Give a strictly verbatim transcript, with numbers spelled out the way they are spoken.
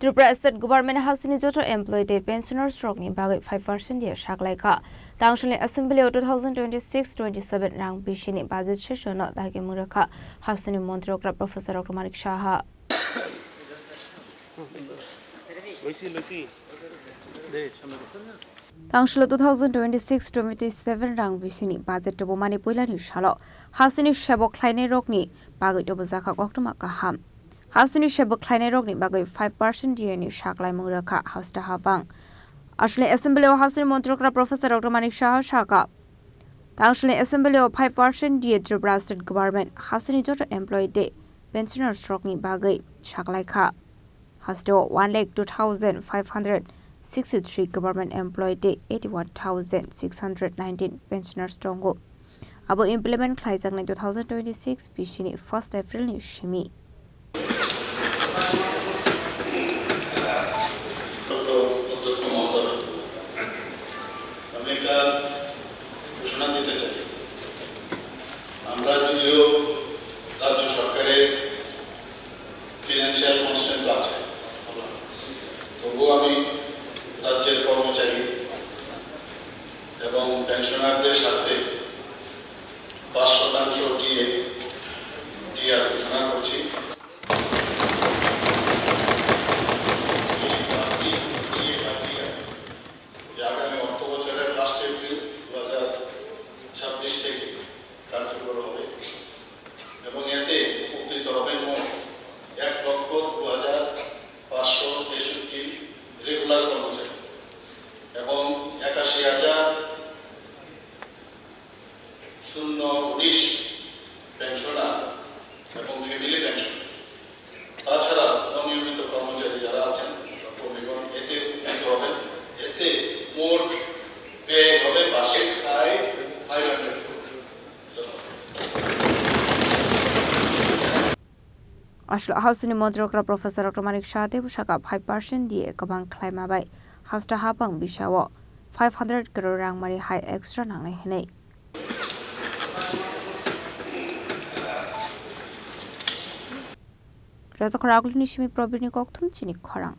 Tripura State Government hasteni joto employee tei pensioners rokni bagwi five percent D A saklaikha. Tangsulni Assembly o two thousand twenty-six twenty-seven rang bisini budget session no dagi mungrakha hasteni Montri okra Professor Doctor Manik Saha. Tangsulo two thousand twenty-six twenty-seven rang bisini budget tubumani puilani salo hasteni sebok khlainai rokni bagwi tubujakha koktwma kaham. Hasteni sebok khlainai rokni bagwi five percent D A ni saklaimung rwkha hasta habang. Asle Assembly o hasteni Montri okra Professor Doctor Manik Saha saka. Tangsulni Assembly o five percent D A Tripura State Government hasteni joto employee tei pensioners rokni bagwi saklaikha. Hasteo one lakh two thousand five hundred sixty-three government employee tei eighty-one thousand six hundred nineteen pensioners tongo. Abo implement khlaijaknai two thousand twenty-six bisini first April ni simi. আমি একটা ঘোষণা দিতে চাই। আমরা যদিও রাজ্য সরকারের financial constraint আছে, তবুও আমি রাজ্যের কর্মচারী এবং পেনশনারদের সাথে পাঁচ শতাংশ ডিএ, ডিআর ঘোষণা করছি। এই আগামী অর্থ বছরের ফার্স্ট এপ্রিল দু হাজার ছাব্বিশ থেকে কার্যকর হবে এবং এতে উপকৃত হবেন মোট এক লক্ষ দু হাজার পাঁচশো তেষট্টি রেগুলার কর্মচারী এবং একাশি হাজার শূন্য উনিশ পেনশনার এবং ফ্যামিলি পেনশনার। তাছাড়া অনিয়মিত কর্মচারী যারা আছেন বা কর্মীগণ এতে উপকৃত হবেন। এতে মোট ব্যয় হবে বার্ষিক প্রায় ফাইভ হান্ড্রেড কোটি। Aslo hasteni Montri okra Professor Doctor Manik Saha tei bwsaka five percent D A kwbang khlaima bai hasta habang bisao five hundred crore rangmani hai extra nangnai hinwi. Rajakhor Agulini simi Probirni kokthum chini khorang.